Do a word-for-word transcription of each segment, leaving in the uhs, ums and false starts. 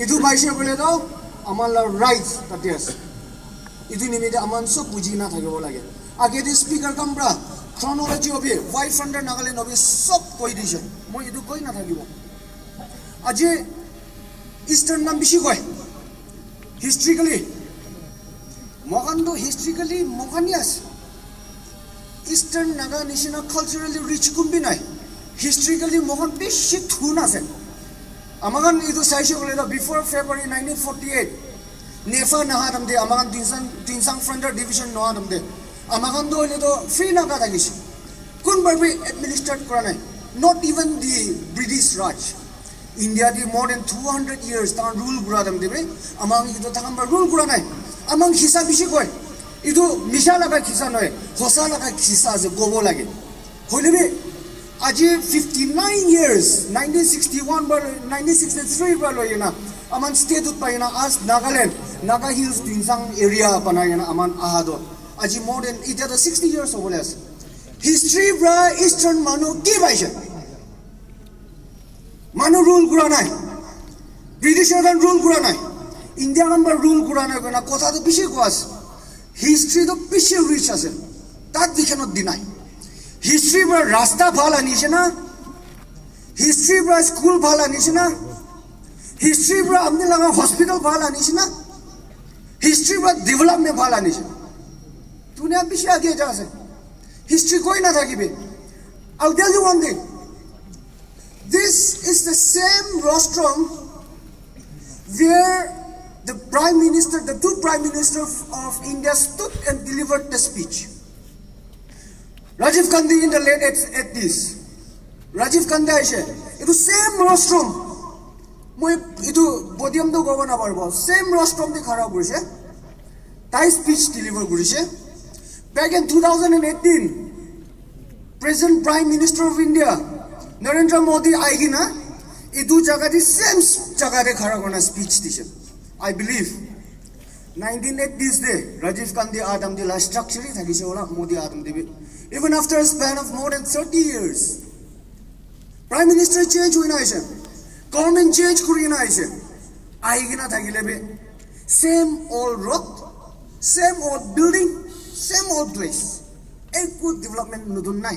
Etu paise koile toh aman la rights tate ase. Etu nimite aman sob buji na thakibo lage. Age te speaker khan pra chronology hobi, five hundred Nagaland hobi sob koi dise. Moi etu koi na thakibo. Aji Eastern nam bishi koi. Historically, moikhan toh historically moikhan hi ase. Eastern Naga nishina culturally rich kun bi nai. Historically moikhan bishi thun ase. Amakhan etu saishe koile toh before February nineteen forty-eight, NEFA naha time te amakhan Tuensang, Tuensang Frontier Division naha time te amakhan toh hoile toh free Naga thakishe. Kun para bi administered kura nai. Not even the British Raj. India te more than two hundred years tahan rule kura time te bi amakhan etu tahan para rule kura nai. Amakhan kisa bishi koi. Etu misha laga kisa nohoi, hosa laga kisa ase kobo lage. Hoile bi aji fifty-nine years, nineteen sixty-one para loi, nineteen sixty-three para loi kena amakhan statehood pai kena as Nagaland, Naga Hills, Tuensang area banai kena amakhan aha toh aji more than, itya toh sixty years hobole ase. History para Eastern manu ki paise? Manu rule kura nai. Britisher khan rule kura nai. India khan para rule kura nai koina kotha toh bishi koa ase. History toh bishi rich ase. That we cannot deny. History para rasta bhal anishe na? History para school bhal anishe na? History para apni laga hospital bhal anishe na? History para development bhal anishe na? Dunia bishi age ja ase. History koi na thakibi. I'll tell you one thing. This is the same rostrum where the Prime Minister, the two Prime Ministers of India stood and delivered the speech. Rajiv Gandhi in the late eighties. Rajiv Gandhi aise. Etu same rostrum. Moi etu podium tu kobo na paribo. Same rostrum te khara kurise. Tai speech deliver kurise. Back in two thousand eighteen, Present Prime Minister of India, Narendra Modi aigina, etu jaga te same jaga te khara kurina speech dise. I believe nineteen eighties te Rajiv Gandhi adam te la structure hi thakise hola, Modi adam te bi. Even after a span of more than thirty years, Prime Minister change hoina aise, government change kurina aise, aigina thakile bi same old road, same old building, same old place. Eku development nutun nai.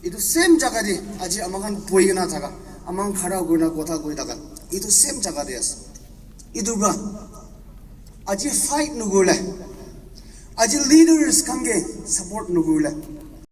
Etu same jaga te aji amakhan bohi kena thaka, amakhan khara kurina kotha koi thaka, etu same jaga te ase. Etu pra aji fight nukule, aji leaders khan ke support nukule,